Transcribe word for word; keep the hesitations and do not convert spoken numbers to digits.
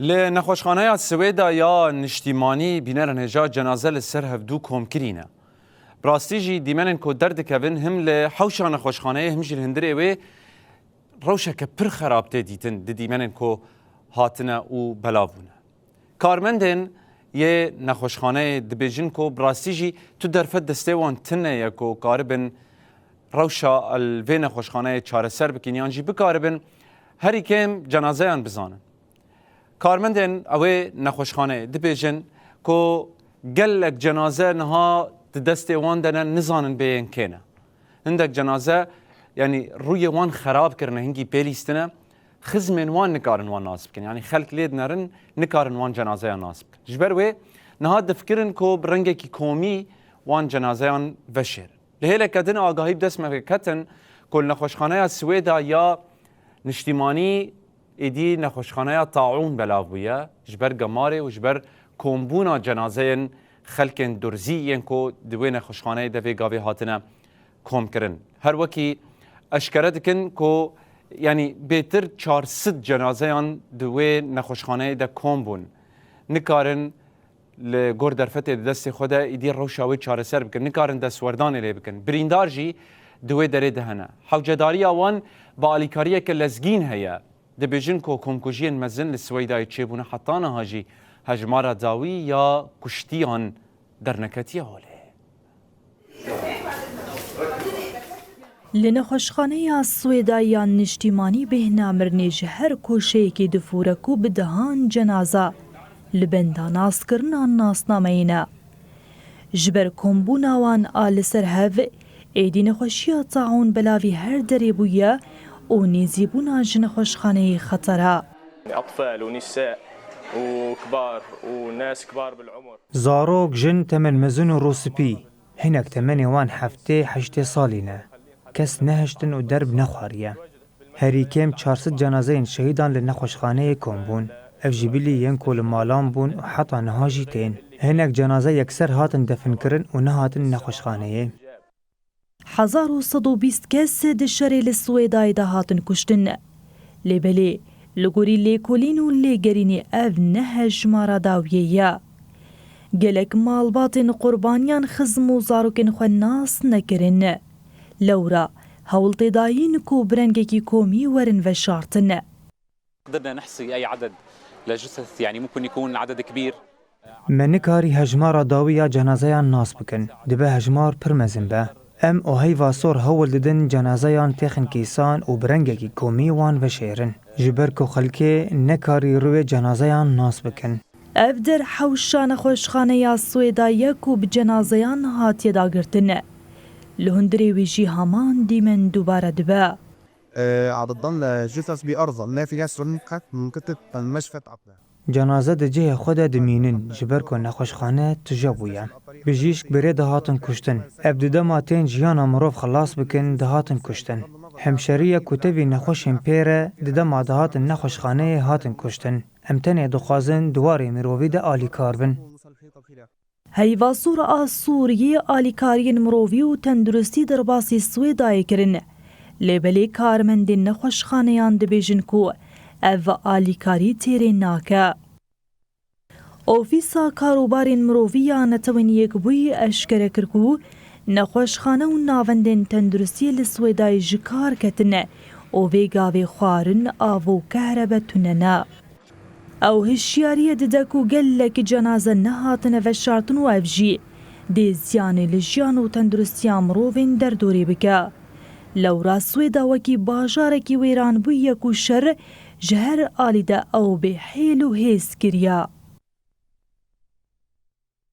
Li nexweşxaneya Swêda ya Niştîmanî bînerên hêja cenaze li ser hevdû kom kirîne. Bi rastî jî dîmenên ku derdikevin him li hewşa nexweşxaneyê him jî li hundirê wê rewşeke pir xerab tê dîtin di dîmenên ku hatine û belav bûne. Karmendên yê nexweşxaneyê dibêjin ku bi rastî jî tu derfet destê wan tune ye ku karibin rewşa li vê nexweşxaneyê çareser bikin yan jî bikaribin herî kêm cenazeyan bizanin. Karmendên ewê nexweşxaneyê dibêjin ku gelek cenaze niha di destê wan de ne, nizanin bê yên kê ne. Hindek cenaze, yanî rûyê wan xerab kirine, hingî pê lîstine, xizmên wan nikarin wan nas bikin. Yanî xelk lê dinerin, nikarin wan cenazeyan nas bikin. Ji ber wê niha difikirin ku bi rengekî komî wan cenazeyan veşêrin. Li hêleke din agahî bi dest me ketin ku li nexweşxaneya Swêda ya Niştîmanî êdî nexweşxaneya taûn belav bûye ji ber gemarê û ji ber kombûna cenazeyên xelkên durzî yên ku di wê nexweşxaneyê de vê gavê hatine kom kirin. Her wekî eşkere dikin ku, yanî bêtir çar sed cenazeyan di wê nexweşxaneyê de kom bûn. Nikarin li gor derfetê di destê xwe de êdî rewşa wê çareser bikin. Nikarin destwerdanê lê bikin. Birîndar jî di wê derê de hene. Hewcedariya wan bi alîkariyeke lezgîn heye. Dibêjin ku komkujiyên mezin li Swêdayê çêbûne, heta niha jî hejmara dawî ya kuştiyan derneketiye holê. Li nexweşxaneya Swêda ya niştîmanî bêhna mirinê ji her koşeyekê difûre ku bi dehan cenaza li benda naskirina nasnameyê ne. Ji ber kombûna wan a li ser hev, êdî nexweşiya taûn belavî her derê bûye û nêzîbûna ji nexweşxaneyê xeter e. أطفال ونساء وكبار وناس كبار بالعمر. Zarok, jin, temen mezin û rûspî. Hinek temenê wan heftê, heştê salî ne. Kes nehiştin û derb nexwariye. Herî kêm çar sed cenazeyên şehîdan li nexweşxaneyê kom bûn. Ev jî bilî yên ku li malan bûn û heta niha jî tên. Hinek cenaze yekser hatin definkirin û nehatin nexweşxaneyê. Hezar û sed û bîst kes di şerê li Swêdayê de hatin kuştin. Lê belê, li gorî lêkolîn û lêgerînê ev ne hejmara dawiyê ye. Gelek malbatên qurbaniyan xizm û zarokên xwe nas nekirin. Lewra hewl tê dayîn ku bi rengekî komî werin veşartin. قدرنا نحصي أي عدد لجثث، يعني ممكن يكون عدد كبير. Me nikarî hejmara dawî ya cenazeyan nas bikin. Dibe hejmar pir mezin be. Em û heyva sor hewl didin cenazeyan têxin kîsan û bi rengekî komî wan veşêrin. Ji ber ku xelkê nekarî rûyê cenazeyan nas bikin. Ev der hewşa nexweşxaneya Swêda ye ku bi cenazeyan hatiye dagirtin. Li hundirê wî jî heman dîmen dubare dibe. آه، عم تضل جثث بأرضها، ما في ناس تروح ممكن تتمشفت عقلها. Cenaze di cihê xwe de dimînin, ji ber ku nexweşxane tije bûye. Bijîşk berê dihatin kuştin. Ev di dema tên jiyana mirov xilas bikin, dihatin kuştin. Hemşeriye ku tevî nexweşên pê re, di dema dihatin nexweşxaneyê hatin kuştin. Em tenê dixwazin di warê mirovî de alîkar bin. Heyva sor a Sûriyê alîkariyên mirovî û tenduristî derbasî Swêdayê kirin. Lê belê karmendên nexweşxaneyan dibêjin ku ev alîkarî têrê nake. Ofîsa Karûbarên Mirovî ya Netewên Yekbûyî eşkere kir ku nexweşxane û navendên tenduristiyê li Swêdayê ji kar ketine û vê gavê xwarin, av û kehrebe tune ne. Ew hişyariyê dide ku gelek cenaze nehatine veşartin û ev jî dê ziyanê li jiyan û tenduristiya mirovên derdorê bike. Lewra Swêda wekî bajarekî wêranbûyî ye ku şer ji her alî de ew bêhêl û hêz kiriye.